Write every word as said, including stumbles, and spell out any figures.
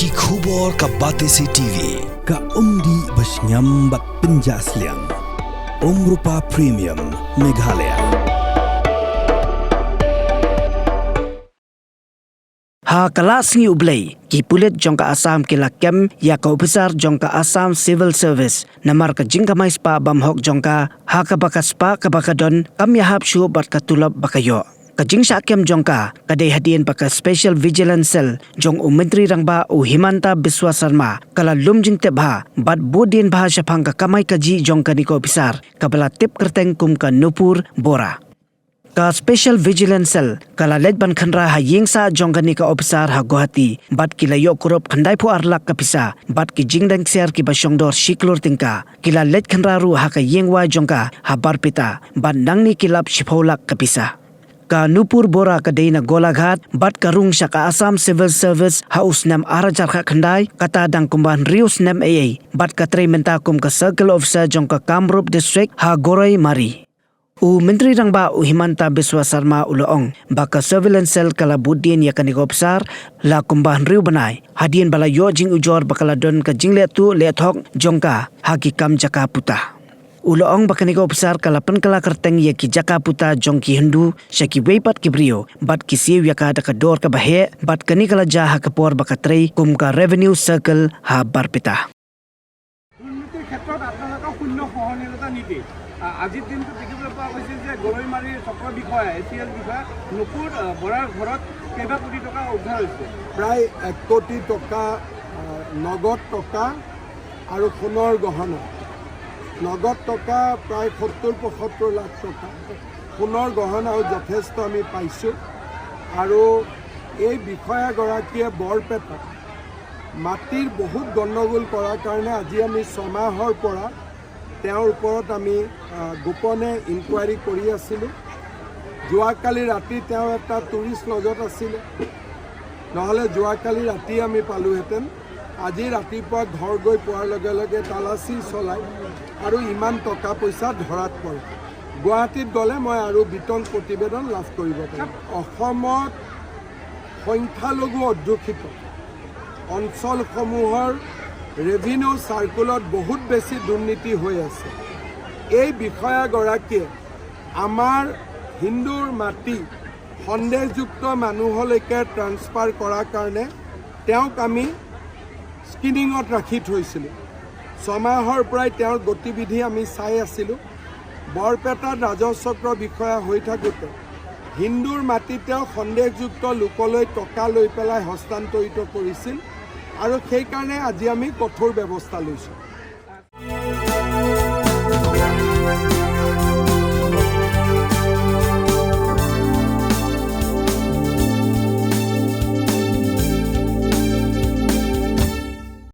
Ki khubor ka Batesi T V, ka umdih ba shngiam bad pynjah sliang. Umrupa Premium, Meghalaya. Ha ka la sngi U Blei, ki pulit jong ka Assam ki la kem ïa ka ophisar jong ka Assam Civil Service namar ka jingkamai spah bymhok jong ka, ha kaba ka spah kaba ka don kam ïahap shuh bad ka tulop ba ka ïoh. Ka jingshah kem jong ka ka dei hadien ba ka Special Vigilance Cell jong u Myntri Rangbah u Himanta Biswa Sarma ka la lum jingtip bha bad buddien bha shaphang ka kamai kajih jong kane ka ophisar kaba la tip kyrteng kum ka Nupur Bora. Ka Special Vigilance Cell ka la leit ban khynra ha ïing sah jong kane ka ophisar ha Guwahati bad ki la ïoh kurup khyndai phew ar lak ka pisa bad ki jingdeng ksiar kiba shongdor shi klur tyngka. Ki la leit khynra ruh ha ka ïing wai jong ka ha Barpeta bad nangne ki lap shiphew lak ka pisa. Ka Nupur Bora ka dei na Golaghat bad ka rung sha ka Assam Civil Service ha u snem ar hajar khatkhyndai, kata dang kumba hynriew snem eiei bad ka trei mynta kum ka Circle Officer jong ka Kamrup District ha Goroi Mari. U Myntri Rangbah u Himanta Biswa Sarma u la ong ba ka Surveillance Cell ka la buddien ïa kane ka ophisar la kumba hynriew bnai hadien ba la ïoh jingujor ba ka la don ka jingleh tuh leh thok jong ka ha ki kam jaka puta. U la ong ba kane ka ophisar ka la pynkylla kyrteng ïa ki jaka puta jong ki Hindu sha kiwei pat ki briew bad ki siew ïa ka da ka dor kaba heh bad kane ka la jia ha ka por ba ka trei kum ka Revenue Circle ha Barpeta. দুৰ্নীতিৰ ক্ষেত্ৰত আপোনালোকৰ শূন্য সহনীয়তা নীতি। আ- আজিৰ দিনটোত দেখিবলৈ পোৱা গৈছিল যে গৰৈমাৰীৰ চক্ৰ বিষয়া, এ চি এল বিষয়া নুপুৰ, আ, বৰাৰ ঘৰত কেইবা কোটি টকা উদ্ধাৰ হৈছে। প্ৰায় এক কোটি টকা, আ, নগদ টকা আৰু সোণৰ গহনা। নগদ টকা প্ৰায় সত্তৰ পঁয়সত্তৰ লাখ টকা। সোণৰ গহনাও যথেষ্ট আমি পাইছোঁ। আৰু এই বিষয়াগৰাকীয়ে বৰপেটা মাটিৰ বহুত গণ্ডগোল কৰাৰ কাৰণে আজি আমি ছমাহৰ পৰা তেওঁৰ ওপৰত আমি, আ, গোপনে ইনকুৱাৰী কৰি আছিলোঁ। যোৱাকালি ৰাতি তেওঁ এটা টুৰিষ্ট লজত আছিলে, নহ'লে যোৱাকালি ৰাতি আমি পালোহেঁতেন। আজি ৰাতিপুৱা ঘৰ গৈ পোৱাৰ লগে লগে তালাচী চলাই আৰু ইমান টকা পইচা ধৰাত পৰে। গুৱাহাটীত গ'লে মই আৰু বিতং প্ৰতিবেদন লাভ কৰিব পাৰিম। অসমত সংখ্যালঘু অধ্যুষিত অঞ্চলসমূহৰ ৰেভিনিউ চাৰ্কুলত বহুত বেছি দুৰ্নীতি হৈ আছে। এই বিষয়াগৰাকীয়ে আমাৰ হিন্দুৰ মাটি সন্দেহযুক্ত মানুহলৈকে ট্ৰান্সফাৰ কৰাৰ কাৰণে তেওঁক আমি স্ক্ৰিনিঙত ৰাখি থৈছিলোঁ। ছমাহৰ পৰাই তেওঁৰ গতিবিধি আমি চাই আছিলোঁ। বৰপেটাত ৰাজহ চক্ৰ বিষয়া হৈ থাকোঁতে হিন্দুৰ মাটি তেওঁ সন্দেহযুক্ত লোকলৈ টকা লৈ পেলাই হস্তান্তৰিত কৰিছিল আৰু সেইকাৰণে আজি আমি কঠোৰ ব্যৱস্থা লৈছোঁ।